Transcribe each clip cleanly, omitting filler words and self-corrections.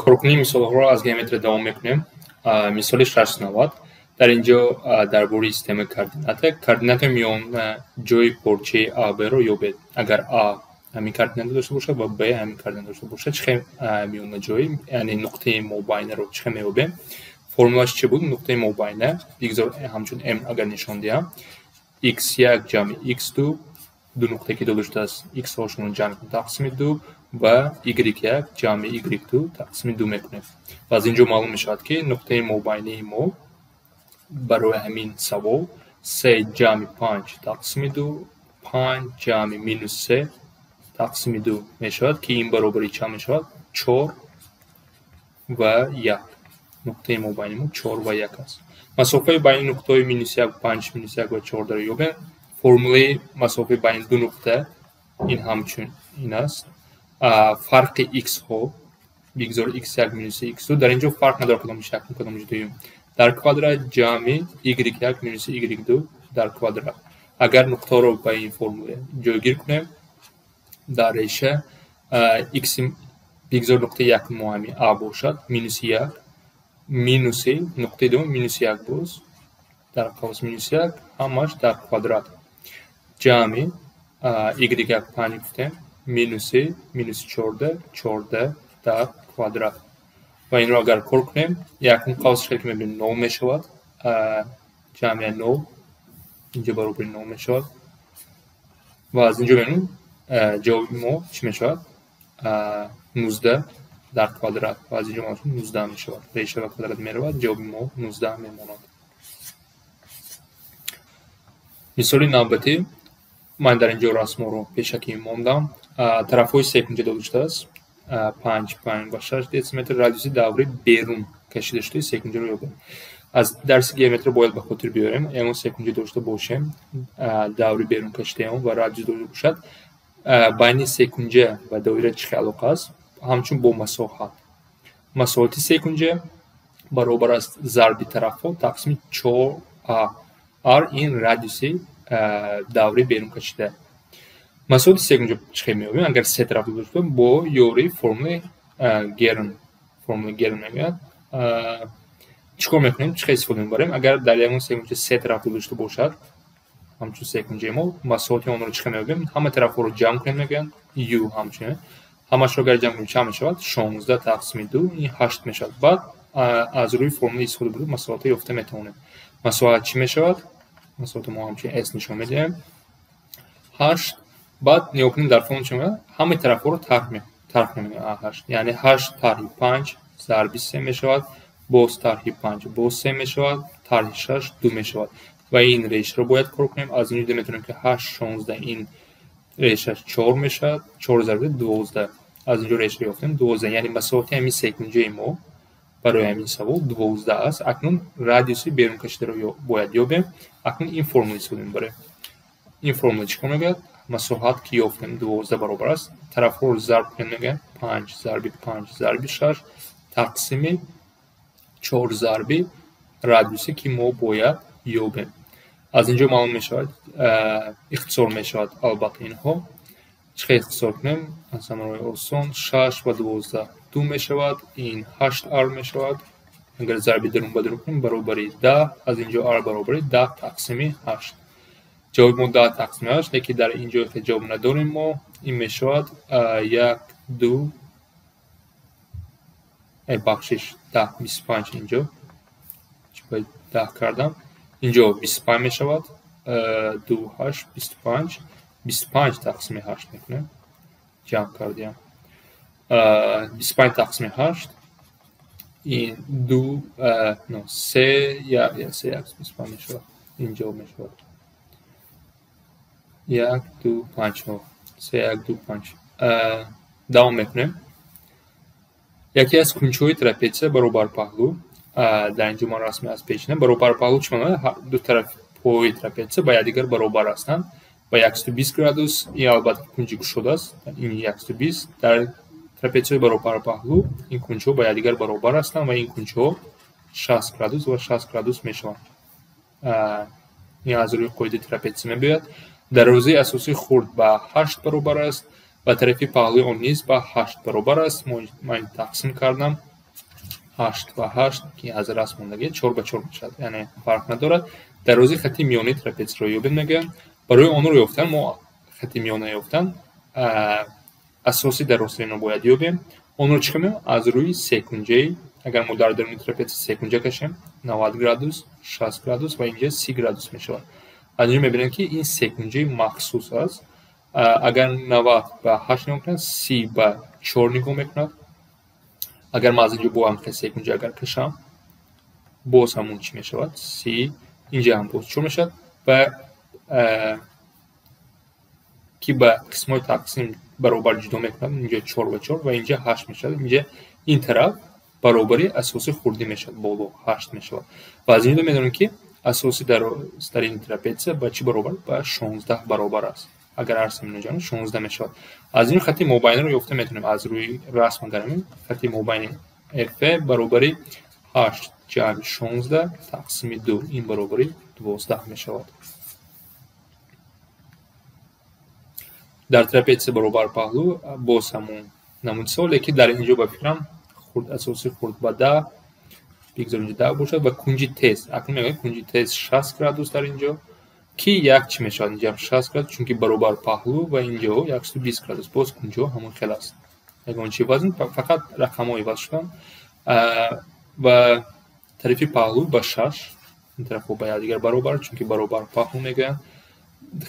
Коркунии мисолҳоро аз геометрия давом мекунем. Мисоли 690. Дар ин ҷо дар бораи системаи координата, координатаи миёна ҷои порчаи АБ-ро ёбед. Агар А ҳамин координата дошта бошад ва Б ҳамин координата дошта бошад, чӣ хел миёнаҷои, яъне нуқтаи мобайнаро чӣ хел меёбем? Формулаш чӣ буд? Нуқтаи мобайна, бигзор ҳамчун М агар нишон диҳам, x1 ҷамъи x2, ду нуқтае ки дода шудааст, x-ҳошонро ҷамъ тақсими 2 ва y1 ҷамъи y2 тақсими 2 мекунем. Ва аз ин ҷо маълум мешавад, ки нуқтаи мобайнаи мо барои ҳамин савол 3 ҷамъи 5 тақсими 2, 5 ҷамъи минус 3 тақсими 2 мешавад, ки ин баробари чанд мешавад? 4 ва 1. Нуқтаи мобайни мо 4 ва 1 аст. Масофаи байни нуқтаҳои минус 1, 5, минус 1 ва 4-ро ёбем. Формулаи масофаи байни ду нуқта ин ҳамчун ин аст. Фарқи x-ҳо, бигзор x1 минус x2, дар ин ҷо фарқ надорад кадомиш якум, кадомиш дуюм, дар квадрат ҷамъи y1 минус y2 дар квадрат. Агар нуқтаҳоро ба ин формула ҷойгир кунем, дар реша x, бигзор нуқтаи якум мо ҳамин а бошад, минус 1 минуси нуқтаи дуюм минус 1 боз дар қавс минус 1, ҳамаш дар квадрат, ҷамъи y1 5 гуфтем, минуси минус 14, 14 дар квадрат. Ва инро агар кор кунем, якум қавс хеле ки мебинем 0 мешавад, ҷамъи 0 инҷо баробари 0 мешавад. Ва аз инҷо мебинем, ҷавоби мо чӣ мешавад? 19 дар квадрат. Ва аз инҷо маълум 19 мешавад. Реша ва квадрат меравад, ҷавоби мо 19 мемонад. Мисоли навбатӣ, ман дар ин ҷо расмҳоро пешакӣ мондам. Тарафҳои секунҷа дода шудааст. 5, 5 ва 6 дециметр радиуси даври берун кашида шудаи секунҷаро ёбем. Аз дарси геометрия бояд ба хотир биёрем, ягон секунҷа дошта бошем, даври берун кашидаи он ва радиус дошта бошад. Байни секунҷа ва доира чӣ хел алоқа аст? Ҳамчун бо масоҳат. Масоҳати секунҷа баробар аст зарби тарафҳо тақсими 4а. R ин радиуси даври берун кашида. Масоҳати секунҷа чӣ хел меёбем? Агар се тараф дошта бошем, бо ёрии формулаи Герн, формулаи Герн мегӯяд. Чӣ кор мекунем? Чӣ хел истифода мебарем? Агар дар ягон секунҷа се тараф дошта бошад, ҳамчун секунҷаи мо, масоҳати онро чӣ хел меёбем? Ҳама тарафҳоро ҷамъ кунем, мегӯянд, ю ҳамчунин. Ҳамашро агар ҷамъ кунем, чанд мешавад? 16 тақсими 2, ин 8 мешавад. Баъд аз рӯи формулаи истифода бурда масоҳатро ёфта метавонем. Масоҳат чӣ мешавад? Масоҳатро мо ҳамчунин S нишон медиҳем. 8. Баъд нигоҳ кунем, дар формула чӣ мегӯяд? Ҳамаи тарафҳоро тарҳ мекунем. 8. Яъне 8 тарҳи 5 зарби 3 мешавад, боз тарҳи 5 боз 3 мешавад, тарҳи 6 2 мешавад. Ва ин решаро бояд кор кунем. Аз ин ҷо метавонем, ки 8 16 ин решаш 4 мешавад, 4 зарби 12. Аз ин ҷо решаро ёфтем 12. Яъне масоҳати ҳамин секунҷаи мо барои ҳамин савол 12 аст. Акнун радиуси берун кашидаро бояд ёбем. Акнун ин формула истифода мебарем. Ин формула чӣ кор мегӯяд? Масоҳат ки ёфтем 12 баробар аст. Тарафҳоро зарб кунем, мегӯяд 5 зарби 5 зарби 6 тақсими 4 зарби радиусе ки мо бояд ёбем. Аз ин ҷо маълум мешавад, ихтисор мешавад албатта инҳо. Чӣ хел ихтисор кунем? Аз ҳамаи осон 6 ва 12 2 мешавад, ин 8 r мешавад. Агар зарби дарун ба дарун кунем, баробари 10, аз ин ҷо r баробари 10 тақсими 8. Ҷавоби мо 10 тақсими 8, лекин дар ин ҷо ҷавоб надорем мо. Ин мешавад 1, 2, бахшиш 10, 25 инҷо. Чӣ бояд 10 кардам? Инҷо 25 мешавад, 2, 8, 25, 25 тақсими 8 мекунем. Ҷамъ кардем. 25 тақсими 8, ин 2, 3, 1, 3, 1, 25 мешавад. Инҷо мешавад. 1, 2, 5, 3, 1, 2, 5. Давом мекунем. Яке аз кунҷҳои трапетсия баробар паҳлӯ. Дар ин ҷо ман расми аз печинам. Баробар паҳлӯ чӣ маъно? Ду тарафҳои трапетсия ба якдигар баробар ҳастанд. Ба 120 градус, ин албатта кунҷи кушода аст, ин 120. Дар трапетсияҳои баробар паҳлӯ ин кунҷҳо ба якдигар баробар ҳастанд ва ин кунҷҳо 60 градус ва 60 градус мешаванд. Ин аз рӯи қоидаи трапетсия мебиёяд. Дарозаи асосии хурд ба 8 баробар аст ва тарафи паҳлӯи он низ ба 8 баробар аст. Ман тақсим кардам. 8 ва 8 ки аз расм мондагӣ 4 ба 4 мешавад, яъне фарқ надорад. Дарозии хати миёнаи трапетсияро ёбем мегӯянд. Барои онро ёфтан мо хати миёна ёфтан асоси дарозтаринро бояд ёбем. Онро чӣ кунем? Аз рӯи секунҷаи, агар мо дар даруни трапетсия секунҷа кашем, 90 градус, 60 градус ва инҷа 30 градус мешавад. Аз инҷо мебинем, ки ин секунҷаи махсус аст. Агар 90 ба 8 нигоҳ кунад, 30 ба 4 нигоҳ мекунад. Агар ман аз инҷо бо ҳам секунҷа агар кашам, боз ҳамон чӣ мешавад? 30, инҷа ҳам боз 4 мешавад ва ки ба қисмҳои тақсим баробар ҷудо мекунад, инҷа 4 ва 4 ва инҷа 8 мешавад. Инҷа ин тараф баробари асоси хурдӣ мешавад, боло 8 мешавад. Ва аз инҷо медонем, ки асоси дарозтарини трапетсия ба чӣ баробар? Ба 16 баробар аст. Агар ҳар се ҷамъ 16 мешавад. Аз ин хати мобайниро ёфта метавонем аз рӯи расм агар хати мобайни FE баробари 8 ҷамъ 16 тақсими 2, ин баробари 12 мешавад. Дар трапетсия баробар паҳлӯ боз ҳамон намуди савол, лекин дар инҷо ба фикрам хурд асоси хурд ба 10, бигзор инҷо 10 бошад ва кунҷи тез. Акнун мегӯем кунҷи тез 60 градус дар инҷо, ки як чӣ мешавад? Инҷа 60 градус, чунки баробар паҳлӯ ва инҷо 120 градус, боз кунҷҳо ҳамон хел аст. Ягон чи иваз, фақат рақамҳо иваз шуданд. Ва тарафи паҳлӯ ба 6, ин тарафҳо ба якдигар баробар, чунки баробар паҳлӯ мегӯянд.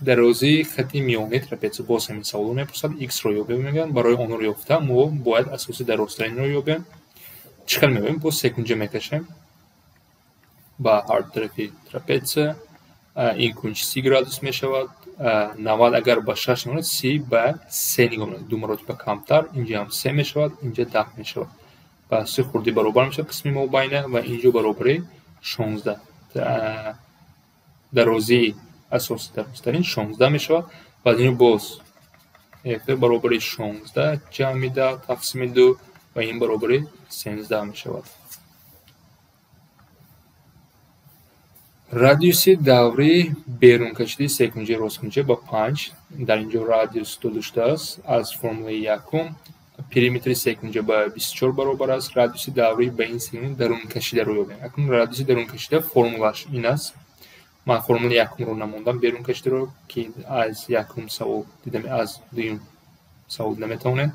Дарозии хати миёнаи трапетсия боз ҳамин саволро мепурсад, x-ро ёбем мегӯянд. Барои онро ёфта мо бояд асоси дарозтаринро ёбем. Чӣ хел меёбем? Боз секунҷа мекашем ба ҳар тарафи трапетсия. Ин кунҷ 30 градус мешавад. 90 агар ба 6 нигоҳ кунад, 30 ба 3 нигоҳ мекунад, ду маротиба камтар. Инҷа ҳам 3 мешавад, инҷа 10 мешавад. Ба асоси хурдӣ баробар мешавад қисми мобайна ва инҷо баробари 16. Дарозии асоси дарозтарин 16 мешавад ва аз инҷо боз F баробари 16 ҷамъи 10 тақсими 2 ва ин баробари 13 мешавад. Радиуси даври берункашидаи секунҷаи росткунҷа ба 5, дар инҷо радиус дода шудааст аз формулаи якум. Периметри секунҷа ба 24 баробар аст. Радиуси даври ба ин секунҷа дарункашидаро ёбем. Акнун радиуси дарункашида формулаш ин аст. Ман формулаи якумро намондам берункашидаро, ки аз якум савол дидам, аз дуюм савол дида метавонем.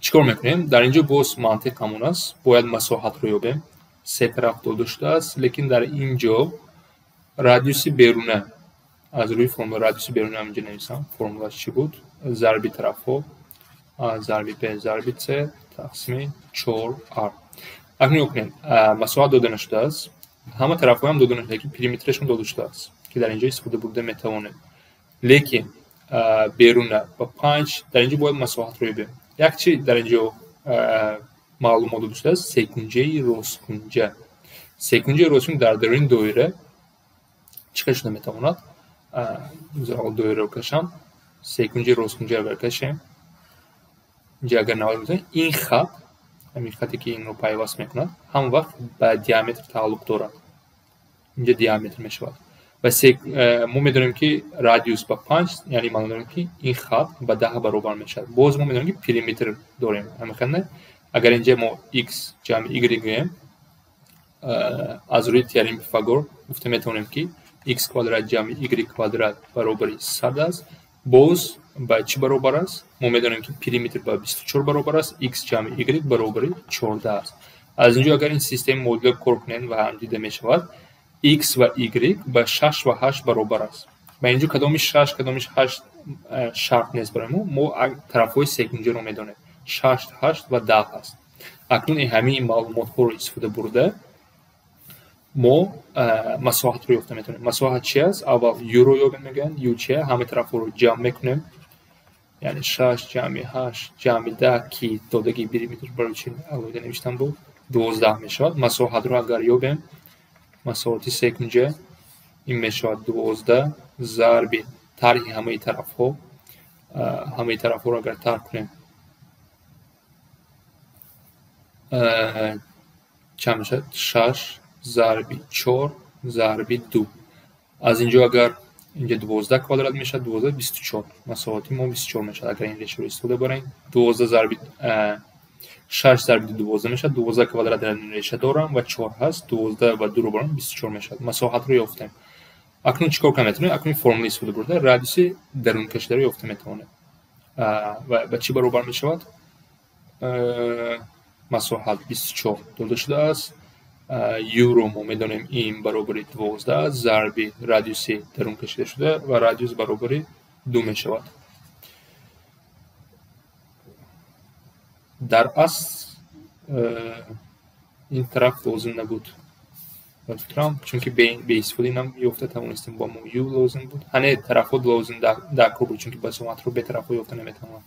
Чӣ кор мекунем? Дар инҷо боз мантиқ ҳамон аст. Бояд масоҳатро ёбем. Се тараф дода шудааст, лекин дар ин ҷо радиуси беруна аз рӯи формула радиуси беруна инҷо нависам. Формулаш чӣ буд? Зарби тарафҳо а зарби б зарби с тақсими 4r. Акнун нигоҳ кунем, масоҳат дода нашудааст, ҳама тарафҳоям дода нашуда, лекин периметрашон дода шудааст, ки дар инҷо истифода бурда метавонем. Лекин беруна ба 5, дар инҷо бояд масоҳатро ёбем. Як чи дар инҷо маълумот дода шудааст: секунҷаи росткунҷа. Секунҷаи росткунҷа дар даруни доира чӣ қадр шуда метавонад? Аввал доираро кашам. Секунҷаи росткунҷа агар кашем, инҷа агар 90 градус, ин хат, ҳамин хате ки инро пайваст мекунад, ҳам вақт ба диаметр тааллуқ дорад. Инҷа диаметр мешавад. Ва мо медонем, ки радиус ба 5, яъне маъно дорем, ки ин хат ба 10 баробар мешавад. Боз мо медонем, ки периметр дорем. Ҳамин хел не? Агар инҷа мо x ҷамъи y гӯем, аз рӯи теореми Пифагор гуфта метавонем, ки x квадрат ҷамъи y квадрат баробари 100 аст. Боз ба чӣ баробар аст? Мо медонем, ки периметр ба 24 баробар аст, x ҷамъи y баробари 14 аст. Аз инҷо агар ин системаи модулиро кор кунем ва ҳам дида мешавад, x ва y ба 6 ва 8 баробар аст. Ба инҷо кадомиш 6, кадомиш 8 шарт нест барои мо. Мо тарафҳои секунҷаро медонем. 6, 8 ва 10 аст. Акнун ҳамин маълумотҳоро истифода бурда мо масоҳатро ёфта метавонем. Масоҳат чи аст? Аввал u-ро ёбем мегӯянд. U чи аст? Ҳамаи тарафҳоро ҷамъ мекунем. Яъне 6 ҷамъи 8 ҷамъи 10, ки додагии периметр барои чи алоҳида навиштам буд, 12 мешавад. Масоҳатро агар ёбем, масоҳати секунҷа ин мешавад 12 зарби тарҳи ҳамаи тарафҳо. Ҳамаи тарафҳоро агар тарҳ кунем, чанд мешавад? 6 зарби 4 зарби 2. Аз инҷо агар инҷа 12 квадрат мешавад, 12 24. Масоҳати мо 24 мешавад. Агар ин решаро истифода барем, 12 зарби 6 зарби 12 мешавад. 12 квадрат дар реша дорам ва 4 ҳаст. 12 ва 2 баробар 24 мешавад. Масоҳатро ёфтем. Акнун чӣ кор карда метавонем? Акнун формулаи истифода бурда радиуси дарункашидаро ёфта метавонем. Ва ба чӣ баробар мешавад? Масоҳат 24 дода шудааст. Ю-ро мо медонем ин баробари 12 зарби радиуси дарун кашида шуда ва радиус баробари 2 мешавад. Дар асл ин тараф лозим набуд. Фикрам, чунки бе истифода инам ёфта тавонистем, бо мо ю лозим буд. Ҳане тарафҳо лозим даркор буд, чунки басоматро бе тарафҳо ёфта наметавонам.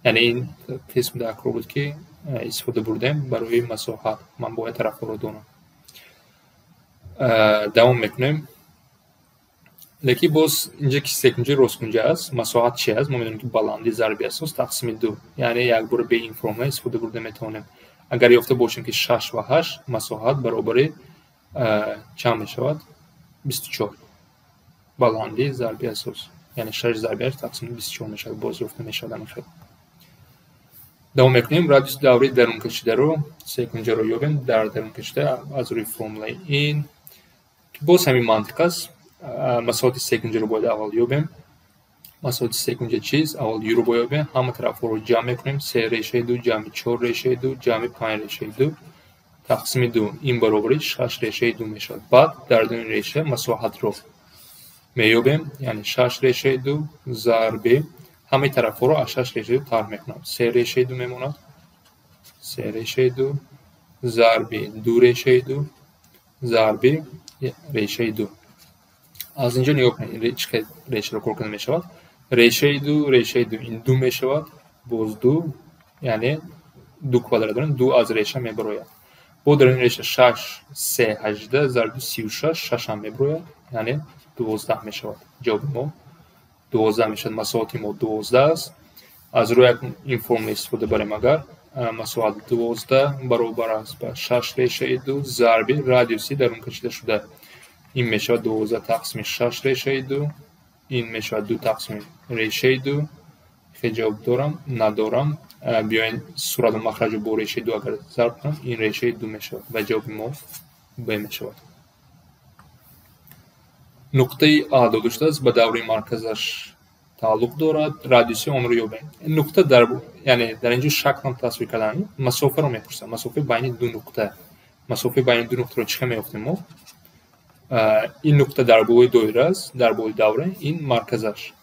Яъне ин қисм даркор буд, ки истифода бурдем барои масоҳат. Ман бояд тарафҳоро донам. Давом мекунем. Лекин боз инҷа ки секунҷаи росткунҷа аст, масоҳат чи аст? Мо медонем, ки баландӣ зарби асос тақсими 2. Яъне якбора бе ин формула истифода бурда метавонем. Агар ёфта бошем, ки 6 ва 8 масоҳат баробари чанд мешавад? 24. Баландӣ зарби асос. Яъне 6 зарби 8 тақсими 24 мешавад. Боз ёфта мешавад ҳамин хел. Давом мекунем. Радиуси давраи дарункашидаро секунҷаро ёбем. Дар дарункашида аз рӯи формулаи ин боз ҳамин мантиқ аст. Масоҳати секунҷаро бояд аввал ёбем. Масоҳати секунҷа чист? Аввал ю-ро бояд ёбем. Ҳама тарафҳоро ҷамъ мекунем. 3 решаи 2 ҷамъи 4 решаи 2 ҷамъи 5 решаи 2 тақсими 2. Ин баробари 6 решаи 2 мешавад. Баъд дар дуюми реша масоҳатро меёбем. Яъне 6 решаи 2 зарби ҳамаи тарафҳоро аз 6 решаи 2 тарҳ мекунам. 3 решаи 2 мемонад. 3 решаи 2 зарби 2 решаи 2 зарби решаи 2. Аз инҷо нигоҳ кунед, чӣ хел решаро кор карда мешавад. Решаи 2, решаи 2 ин 2 мешавад, боз 2, яъне 2 квадрат дорем, 2 аз реша мебарояд. Бо дар ин реша 6, 3, 18 зарби 36, 6 ҳам мебарояд, яъне 12 мешавад. Ҷавоби мо 12 мешавад. Масоҳати мо 12 аст. Аз рӯи ин формула истифода барем, агар масоҳат 12 баробар аст ба 6 решаи 2 зарби радиуси дарун кашида шуда. Ин мешавад 12 тақсими 6 решаи 2, ин мешавад 2 тақсими решаи 2. Хеле ҷавоб дорам, надорам. Биёен сурату махраҷро бо решаи 2 агар зарб кунам, ин решаи 2 мешавад ва ҷавоби мо Б мешавад. Нуқтаи А дода шудааст, ба давраи марказаш тааллуқ дорад, радиуси онро ёбем. Нуқта дар, яъне дар инҷо шаклам тасвир кардан, масофаро мепурсам. Масофаи байни ду нуқта. Масофаи байни ду нуқтаро чӣ хел меёфтем мо? Ин нуқта дар болои доира аст, дар болои давра, ин марказаш.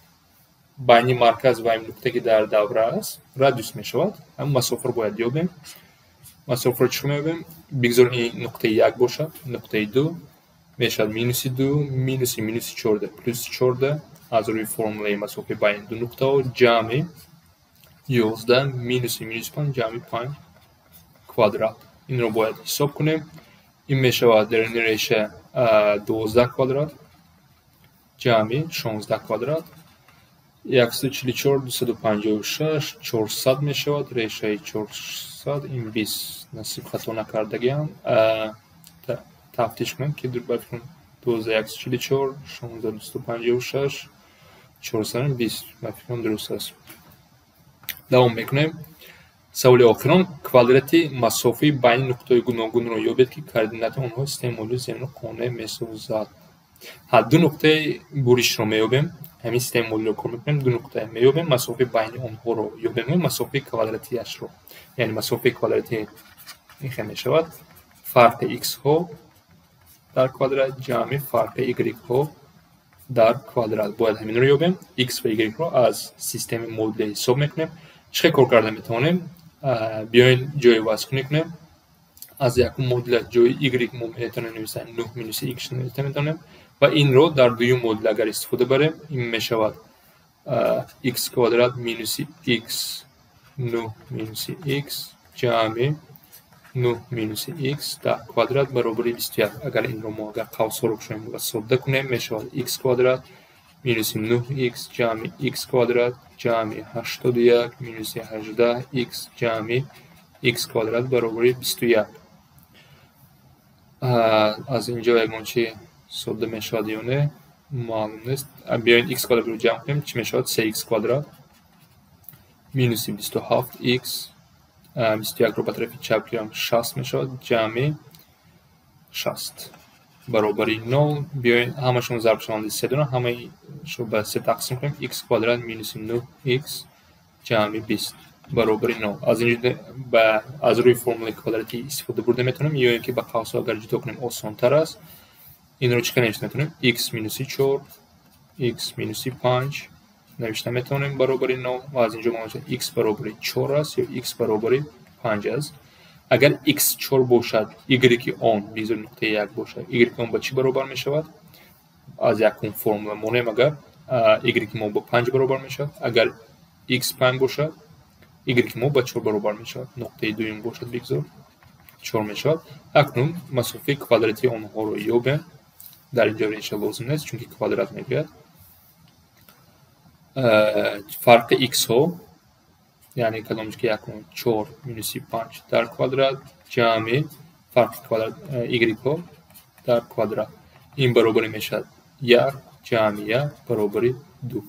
Байни марказ ва ин нуқта, ки дар давра аст, радиус мешавад. Ҳамин масофаро бояд ёбем. Масофаро чӣ хел меёбем? Бигзор ин нуқтаи 1 бошад, нуқтаи 2 мешавад минуси 2, минуси минуси 14 плюси 14 аз рӯи формулаи масофаи байни ду нуқтаҳо ҷамъи 11 минуси минуси 5 ҷамъи 5 квадрат. Инро бояд ҳисоб кунем. Ин мешавад дар ин реша 12 квадрат ҷамъи 16 квадрат 144 256 400 мешавад. Решаи 400 ин 20. Насиб хато накардагиам. Тафтиш кунем, ки ба фикрам 12 144 16 256 420 ба фикрам дуруст аст. Давом мекунем. Саволи охирон: квадрати масофаи байни нуқтаҳои гуногунро ёбед, ки координати онҳо системаи модули заминро қонеъ месозад. Ҳа, ду нуқтаи буришро меёбем. Ҳамин системаи модулиро кор мекунем, ду нуқта меёбем, масофаи байни онҳоро ёбем, масофаи квадратияшро. Яъне масофаи квадратӣ ин хел мешавад: фарқи x-ҳо дар квадрат ҷамъи фарқи y-ҳо дар квадрат. Бояд ҳаминро ёбем. X ва y-ро аз системаи модулия ҳисоб мекунем. Чӣ хел кор карда метавонем? Биёен ҷои вазкунӣ кунем. Аз якум модуля ҷои y мо метавонем нависем 9 минуси x нависта метавонем ва инро дар дуюм модул агар истифода барем, ин мешавад x квадрат минуси x 9 минуси x ҷамъи 9 минуси x дар квадрат баробари 21. Агар инро мо агар қавсҳоро кушоем ва содда кунем, мешавад x квадрат минуси 9x ҷамъи x квадрат ҷамъи 81 минуси 18x ҷамъи x квадрат баробари 21. Аз инҷо ягон чи содда мешавад ё не, маълум нест. Биёед x квадратро ҷамъ кунем, чӣ мешавад? 3x квадрат минуси 27x 21-ро ба тарафи чап гирам, 60 мешавад, ҷамъи 60 баробари 0. Биёед, ҳамашон зарбшавандаи се доранд, ҳамаашро ба се тақсим кунем. X квадрат минуси 9x ҷамъи 20 баробари 0. Аз инҷо аз рӯи формулаи квадратӣ истифода бурда метавонем, ё ин ки ба қавсҳо агар ҷудо кунем, осонтар аст. Инро чӣ хел навишта метавонем? X минуси 4, x минуси 5 навишта метавонем баробари 0, ва аз инҷо маълум x баробари 4 аст ё x баробари 5 аст. Агар x 4 бошад, y он бигзор нуқтаи 1 бошад, y он ба чӣ баробар мешавад? Аз якум формула монем, агар y мо ба 5 баробар мешавад. Агар x 5 бошад, y мо ба 4 баробар мешавад. Нуқтаи дуюм бошад, бигзор 4 мешавад. Акнун масофаи квадратии онҳоро ёбем. Дар инҷо реша лозим нест, чунки квадрат мегӯяд. Фарқи x-ҳо, яъне кадомш ки якум, 4 минуси 5 дар квадрат ҷамъи фарқи квадрат y-ҳо дар квадрат, ин баробари мешавад 1 ҷамъи 1 баробари 2.